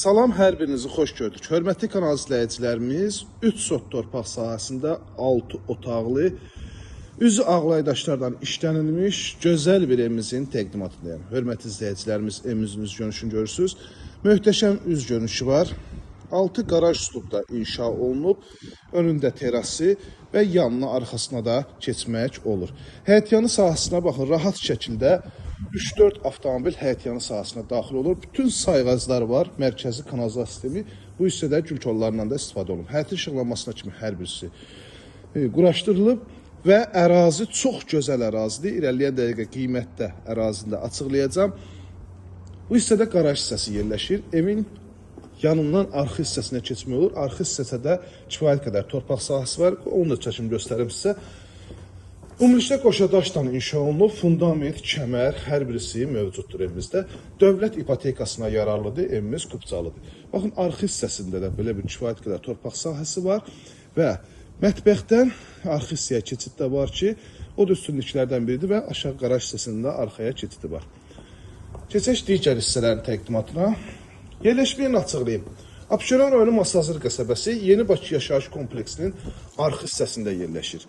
Salam, hər birinizi xoş gördük. Hörmətli kanal izləyicilərimiz, 3 sot torpaq sahəsində 6 otaqlı, üzü ağlay daşlardan işlənilmiş gözəl bir evimizin təqdimatındayım. Hörmətli izləyicilərimiz, evimizin üz görünüşünü görürsünüz. Möhtəşəm üz görünüşü var. 6 qaraj üslubda inşa olunub, önündə terası və yanına, arxasına da keçmək olur. Həyətyanı sahəsinə baxın, rahat şəkildə 3-4 avtomobil həyətyanı sahəsinə daxil olur. Bütün sayğaclar var, mərkəzi kanalizasiya sistemi. Bu hissədə gül kollarından da istifadə olunub. Həyətin işıqlanmasına kimi hər birisi quraşdırılıb və ərazi çox gözəl ərazidir. İrəliyən dəqiqə qiymətdə ərazini də açıqlayacağam. Bu hissədə qaraj hissəsi yerləşir. Evin yanından arxa hissəsinə keçmək olur. Arxa hissədə kifayət qədər torpaq sahəsi var. Onu da çəkim göstərim sizə. Ümumilikdə qoşa daşdan inşa olunub, fundament, kəmər, hər birisi mövcuddur evimizdə. Dövlət ipotekasına yararlıdır, evimiz kupçalıdır. Baxın, arxa hissəsində də belə bir kifayət qədər torpaq sahəsi var və mətbəxdən arxa hissəyə keçid də var ki, o da üstünlüklərdən biridir və aşağı qaraj hissəsində arxaya keçidi var. Keçək digər hissələrin təqdimatına. Yerləşmə yerini açıqlayım. Abşeron rayonu Masazır qəsəbəsi Yeni Bakı yaşayış kompleksinin arxa hissəsində yerləşir.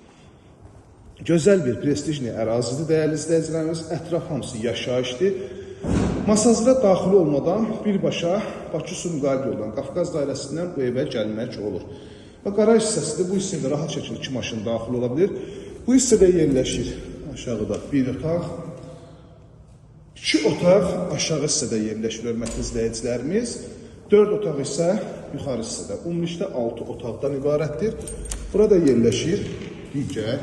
Gözəl bir prestijli ərazidir, dəyərli izləyicilərimiz. Ətraf hamısı yaşayışdır. Masazıra daxil olmadan birbaşa Bakı-Sumqayıt yoldan, Qafqaz dairəsindən bu evə gəlmək olur. Və qaraj hissəsidir. Bu hissədə rahat şəkildə 2 maşın daxil ola bilir. Bu hissədə yerləşir aşağıda bir otaq, 2 otaq aşağı hissədə yerləşir, hörmətli izləyicilərimiz. 4 otaq isə yuxarı hissədə. Ümumilikdə 6 otaqdan ibarətdir. Burada yerləşir digər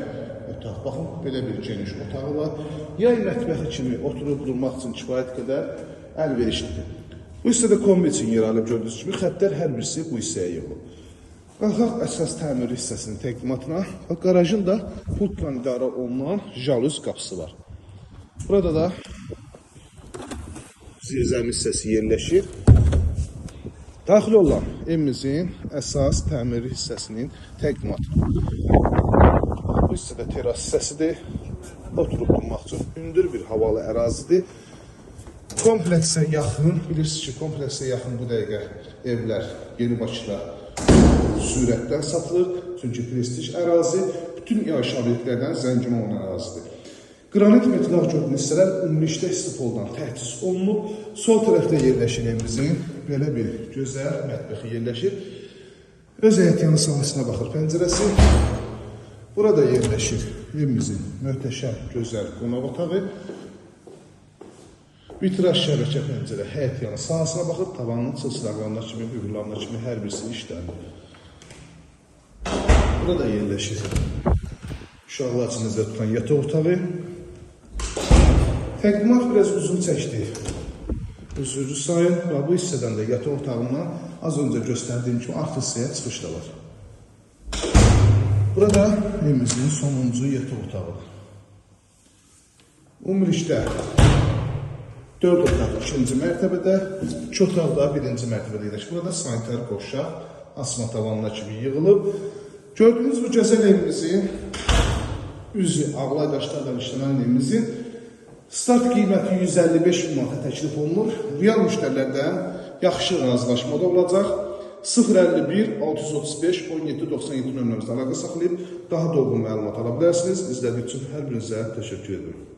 otaq. Baxın, belə bir geniş otağı var. Yay mətbəxi kimi oturub durmaq üçün kifayət qədər əlverişlidir. Bu hissədə kombi üçün yer alıb, gördüyünüz kimi xəttlər hər birisi bu hissəyə yığılıb. Qalxaq əsas təmir hissəsinin təqdimatına. Bax, qarajın da pultla idarə olunan jalüz qapısı var. Burada da zirzəmi hissəsi yerləşir. Daxil olan evimizin əsas təmir hissəsinin təqdimatına. Bu hissədə teras hissəsidir. Oturub durmaq üçün hündür bir havalı ərazidir. Kompleksə yaxın, bilirsiniz ki, kompleksə yaxın bu dəqiqə evlər Yeni Bakıda sürətdən satılır. Çünki prestij ərazi, bütün yaşayış obyektlərdən zəngin olan ərazidir. Qranit metlaq görünən hissələr ümumilikdə istipoldan təchiz olunub. Sol tərəfdə yerləşir evimizin belə bir gözəl mətbəxi yerləşir. Öz həyətyanı sahəsinə baxır pəncərəsi. Burada yerləşir evimizin möhtəşəm, gözəl qonaq otağı. Vitraj şəbəkə pəncərə həyət yanı sahəsinə baxır. Tavanın çılçıraqlarına kimi, hüquqlarına kimi hər birisi işlənir. Burada yerləşir uşaqlar üçün nəzərdə tutan yataq otağı. Təqdimat biraz uzun çəkdi. Üzrlü sayın və bu hissədən də yataq otağından az öncə göstərdiyim kimi arxa hissəyə çıxış da var. Burada evimizin sonuncu yataq otağıdır. Ümumilikdə 4 otaq ikinci mərtəbədə, 2 otaq da birinci mərtəbədə yerləşir. Burada sanitar qovşaq asma tavanına kimi yığılıb. Gördüyünüz bu gözəl evimizin üzü ağlay daşlardan işlənən evimizin start qiyməti 155 min manata təklif olunur. Real müştərilərdən yaxşı razılaşma da olacaq. 051 635 17 97 nömrəmizlə əlaqə saxlayıb daha dolğun məlumat ala bilərsiniz. İzlədiyiniz üçün hər birinizə təşəkkür edirəm.